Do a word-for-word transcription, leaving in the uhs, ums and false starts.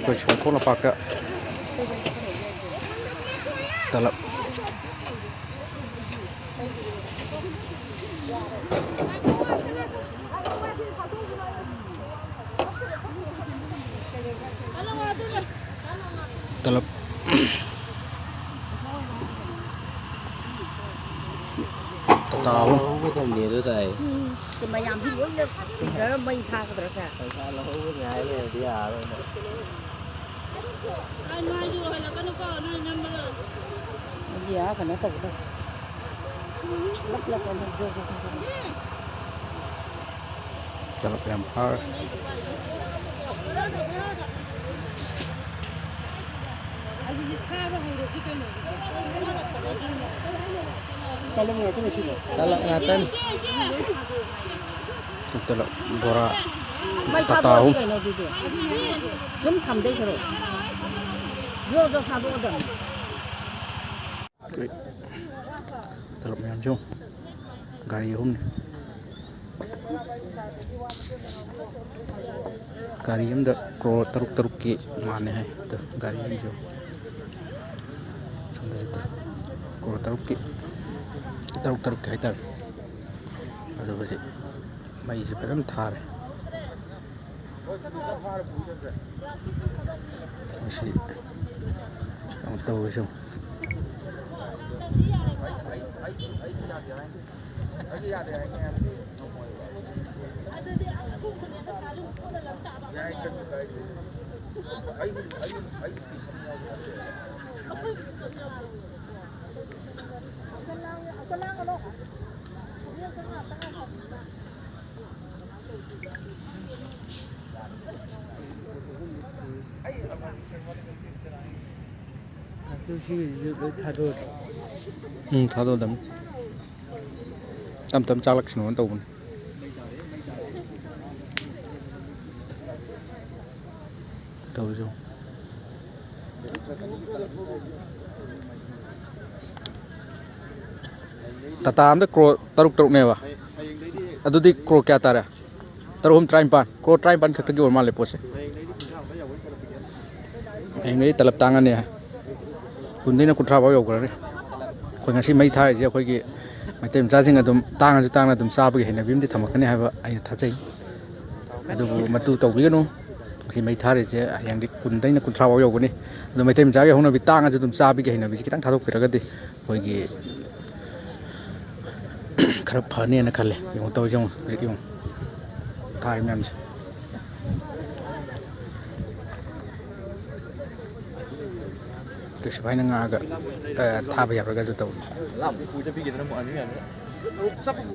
ꯑꯩꯈꯣꯏ ꯁꯣꯝ ꯈꯣꯡ ꯂꯝꯄꯥꯛꯇ ꯇꯂꯞ꯫ ꯇꯂꯞ꯫ ꯇꯇꯥ ꯑꯍꯨꯝ꯫ ꯂꯧꯍꯧꯒꯗꯕꯅꯦ ꯑꯗꯨ ꯇꯥꯏ꯫ ꯎꯝ, ꯃꯌꯥꯝꯁꯤ ꯂꯣꯏꯅ ꯄꯨꯊꯔ ꯃꯩ ꯊꯥꯒꯗ꯭ꯔꯥ ꯁꯦ? ꯄꯩꯁꯥ ꯂꯧꯍꯧꯕ ꯉꯥꯏ ꯂꯩꯔꯗꯤ ꯌꯥꯔꯔꯣꯏ꯫ ꯑꯗꯨꯗꯤ ꯑꯥ ꯀꯩꯅꯣ ꯇꯧꯒꯗꯕ꯫ ꯂꯞ ꯂꯞ ꯑꯃ ꯖꯣ ꯖꯣ ꯖꯣ ꯖꯣ꯫ ꯇꯂꯞ ꯌꯥꯝ ꯐꯥꯔꯦ꯫ ꯇꯂꯞ ꯉꯥꯛꯇꯅꯤ꯫ ꯇꯂꯞ ꯕꯣꯔꯥ ꯃꯩ ꯇꯇꯥ ꯊꯥꯗꯣꯛꯑꯗꯤ ꯑꯍꯨꯝ꯫ ꯀꯩꯅꯣ ꯑꯗꯨꯗꯤ? ꯁꯨꯝ ꯊꯝꯗꯣꯏ ꯁꯔꯨꯛ ꯖꯣ ꯖꯣ ꯊꯥꯗꯣꯛꯑꯗꯕꯅꯤ꯫ ꯇꯂꯞ ꯃꯌꯥꯝꯁꯦ ꯌꯦꯡꯉꯨ꯫ ꯒꯥꯔꯤ ꯑꯍꯨꯝꯅꯤ꯫ ꯒꯥꯔꯤ ꯑꯃꯗ ꯀ꯭ꯔꯣꯔ ꯇꯔꯨꯛ ꯇꯔꯨꯛꯀꯤ ꯃꯥꯟꯅꯦ ꯍꯥꯏ꯫ ꯑꯗꯣ ꯒꯥꯔꯤꯁꯤꯡꯁꯦ ꯁꯣꯝꯗꯁꯨ ꯀ꯭ꯔꯣꯔ ꯇꯔꯨꯛꯀꯤ, ꯇꯔꯨꯛ ꯇꯔꯨꯛꯀꯤ ꯍꯥꯏꯇꯥꯔꯦ꯫ ꯑꯗꯣ ꯍꯧꯖꯤꯛ ꯃꯩꯁꯦ ꯐꯖꯅ ꯊꯥꯔꯦ꯫ ꯃꯁꯤ ꯌꯥꯝ ꯇꯧꯔꯤꯁꯦ꯫ ꯎꯝ, ꯊꯥꯗꯣꯛꯑꯗꯝꯅꯤ꯫ ꯇꯞ ꯇꯞ ꯆꯥꯛꯂꯛꯁꯅꯣꯅ ꯇꯧꯕꯅꯤ꯫ ꯇꯧꯔꯤꯁꯦ ꯌꯦꯡꯉꯨ꯫ ꯇꯥꯇꯥ ꯑꯝꯗ ꯀ꯭ꯔꯣꯔ ꯇꯔꯨꯛ ꯇꯔꯨꯛꯅꯦꯕ꯫ ꯑꯗꯨꯗꯤ ꯀ꯭ꯔꯣꯔ ꯀꯌꯥ ꯇꯥꯔꯦ? ꯇꯔꯨꯛ ꯑꯍꯨꯝ ꯇꯔꯥꯅꯤꯄꯥꯟ꯫ ꯀ꯭ꯔꯣꯔ ꯇꯔꯥꯅꯤꯄꯥꯟ ꯈꯛꯇꯒꯤ ꯑꯣꯏꯔ ꯃꯥꯜꯂꯦ ꯄꯣꯠꯁꯦ꯫ ꯍꯌꯦꯡꯗꯒꯤ ꯇꯂꯞ ꯇꯥꯡꯉꯅꯤ꯫ ꯀꯨꯟꯗꯩꯅ ꯀꯨꯟꯊ꯭ꯔꯥ ꯐꯥꯎ ꯌꯧꯈ꯭ꯔꯅꯤ꯫ ꯑꯩꯈꯣꯏ ꯉꯁꯤ ꯃꯩ ꯊꯥꯔꯤꯁꯦ ꯑꯩꯈꯣꯏꯒꯤ ꯃꯩꯇꯩ ꯃꯆꯥꯁꯤꯡ ꯑꯗꯨꯝ ꯇꯥꯡꯉꯁꯨ ꯇꯥꯡꯅ ꯑꯗꯨꯝ ꯆꯥꯕꯒꯤ ꯍꯩꯅꯕꯤ ꯑꯃꯗꯤ ꯊꯝꯃꯛꯀꯅꯤ ꯍꯥꯏꯕ ꯑꯩꯅ ꯊꯥꯖꯩ꯫ ꯑꯗꯨꯕꯨ ꯃꯗꯨ ꯇꯧꯕꯤꯒꯅꯨ꯫ ꯉꯁꯤ ꯃꯩ ꯊꯥꯔꯤꯁꯦ ꯍꯌꯦꯡꯗꯤ ꯀꯨꯟꯗꯩꯅ ꯀꯨꯟꯊ꯭ꯔꯥ ꯐꯥꯎ ꯌꯧꯒꯅꯤ꯫ ꯑꯗꯣ ꯃꯩꯇꯩ ꯃꯆꯥꯒꯤ ꯍꯧꯅꯕꯤ ꯇꯥꯡꯉꯁꯨ ꯑꯗꯨꯝ ꯆꯥꯕꯒꯤ ꯍꯩꯅꯕꯤꯁꯦ ꯈꯤꯇꯪ ꯊꯥꯗꯣꯛꯄꯤꯔꯒꯗꯤ ꯑꯩꯈꯣꯏꯒꯤ ꯈꯔ ꯐꯅꯦꯅ ꯈꯜꯂꯦ꯫ ꯌꯦꯡꯉꯣ ꯇꯧꯔꯤꯁꯦ, ꯌꯦꯡꯉꯣ ꯍꯧꯖꯤꯛ ꯌꯦꯡꯉꯣ ꯊꯥꯔꯤ ꯃꯌꯥꯝꯁꯦ꯫ ꯑꯗꯨ ꯁꯨꯃꯥꯏꯅ ꯉꯥꯛꯑꯒ, ꯑ, ꯊꯥꯕ ꯌꯥꯕ꯭ꯔꯥꯒꯁꯨ ꯇꯧ꯫